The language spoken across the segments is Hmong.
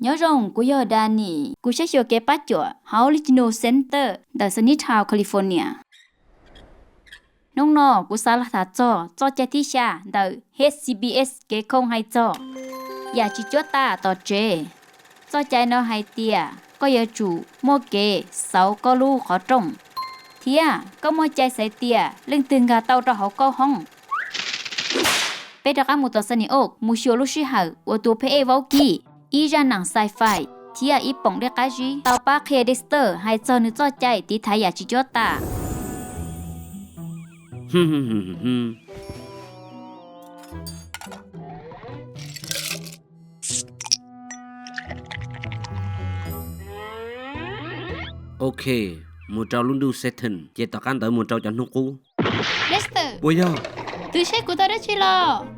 Nyob zoo, kuv yog Danny, kuv saib xyuas kev pab cuam hauv Original Center ntawm Sunnytown, California. Hnub no kuv xav los tham txog txoj cai thib xya ntawm H C B S kev khoom hais txog yam tsis cuab tam tom tsev. Txoj cai no hais tias koj yuav tsum muaj kev xauv koj lub qhov rooj, thiab koj muaj cai xaiv tias leej twg nkag tau rau hauv koj hoob. Peb rov qab mus tom Sunny Oak mus xyuas lub sij hawm uas tus phab ej vaub kib ib zaj neeg sci-fi thiab ib poom dej qab zib tau pab qhia Dexter hais txog nws txoj cai tiv thaiv yam tsis cuab tam. Ok, mus rau lub ntuj Saturn, ces tom qab ntawd mus rau cov hnub qub. Dexter, puas yog? Twb saib kuv tau dab tsi los?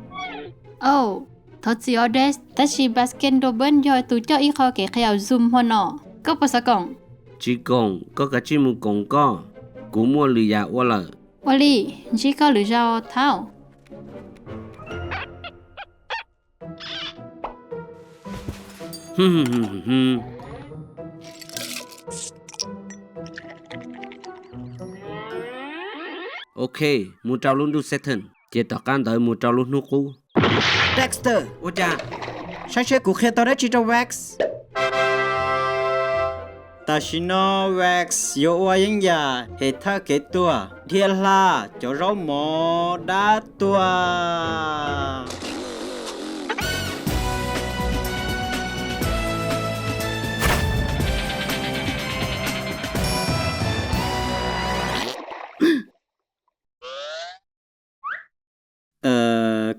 Au, thov txim os Dex, tab sis Baskin Robbins yog tus coj ib qho kev qhia Zoom hmo no. Koj puas xav koom? Tsis koom, koj kav tsij mus koom koj, kuv muaj lwm yam ua lawm. Ua li, ntsib koj lwm zaus Thaub. Ok, mus rau lub ntuj Saturn, ces tom qab ntawd mus rau lub hnub qub. Dexter, ua cas? Saib seb kuv qhia tau dab tsi rau Wax. Tam sim no Wax yuav ua yeeb yam hem thawj kev tuag, dhia hla cov zaub mov dab tuag.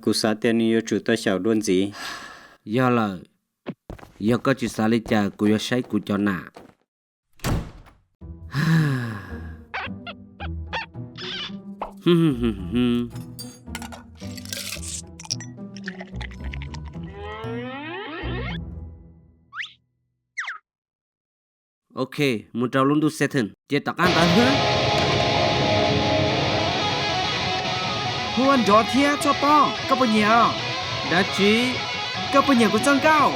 Kuv xav tias nws yuav tsum tau xyaum dua ntxiv. Yog lawm, yog koj tsis xav li cas kuv yuav saib kuv cov nam. Ok, mus rau lub ntuj Saturn, ces tom qab ntawd hwb. Huab nrov thiab txhoj pob, koj puas nyiam? Dab tsi? Koj puas nyiam kuv txoj nkauj?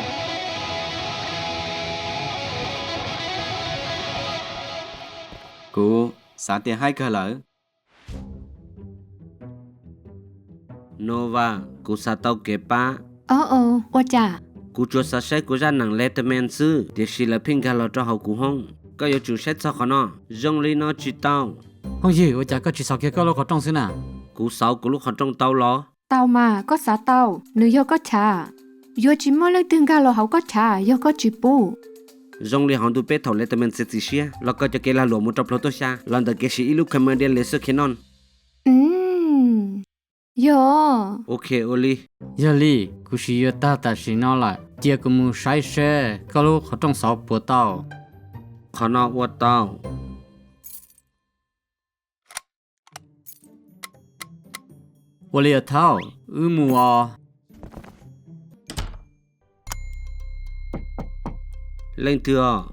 Kuv xav tias haib kawg lawm. Nova, kuv xav tau kev pab. Ua cas? Kuv tsuas xav saib kuv zaj neeg Letterman xwb, tiam sis lawv pheej nkag los rau hauv kuv hoob. Koj yuav tsum saib txog qhov no. Zoo li no tsis tau. Phooj ywg, ua cas koj tsis xauv kiag koj lub qhov rooj xwb na? Kuv xauv kuv lub qhov rooj tau los? Tau mas, koj xav tau, nws yog koj chav. Yuav tsis muaj leej twg nkag los hauv koj chav yog koj tsis pub. Zoo li hauv ntu peb thaum Letterman txiav txim siab los kaw cov kev lag luam mus rau plaub tuaj xya los ntawm kev siv ib lub comedian laser cannon. Yog. Ok, ua li. Yog li, kuv siv yuav tag tam sim no lawm, cia kuv mus saib seb koj lub qhov rooj xauv puas tau. Qhov no ua tau. Ua li os Thaub, wb mus os. Leej twg os?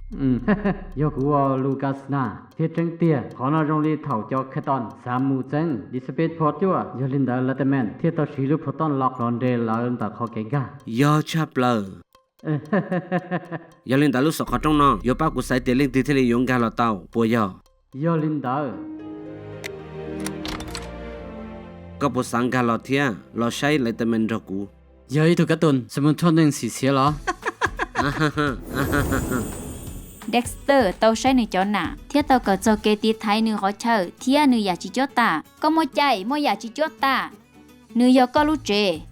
Yog kuv ua Lucas na. Thiab tseeb tiag, qhov no zoo li thaum cov Keaton xav mus txeeb Elizabeth Port cuaj, yog li ntawd Letterman thiaj tau siv lub proton lock los nres lawv ntawm qhov kev nkag. Yog tshaj plaws. Yog li ntawd lub xauv qhov rooj no yuav pab kuv xaiv tias leej twg thiaj li yuav nkag los tau, puas yog? Yog li ntawd. Koj puas xav nkag los thiab los saib Letterman nrog kuv? Yog ib tug kab tus xav mus thoj neeg xim xhiav los? Dexter tau saib nws cov nam thiab tau kawm txog kev tiv thaiv nws qhov chaw thiab nws yam tsis cuab tam. Koj muaj cai muaj yam tsis cuab tam, nws yog koj lub tsev.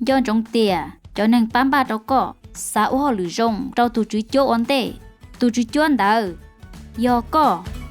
Nco ntsoov tias cov neeg pab npaj rau koj xav ua hauj lwm zoo rau tus tswv cuab ua ntej. Tus tswv cuab ntawd yog koj.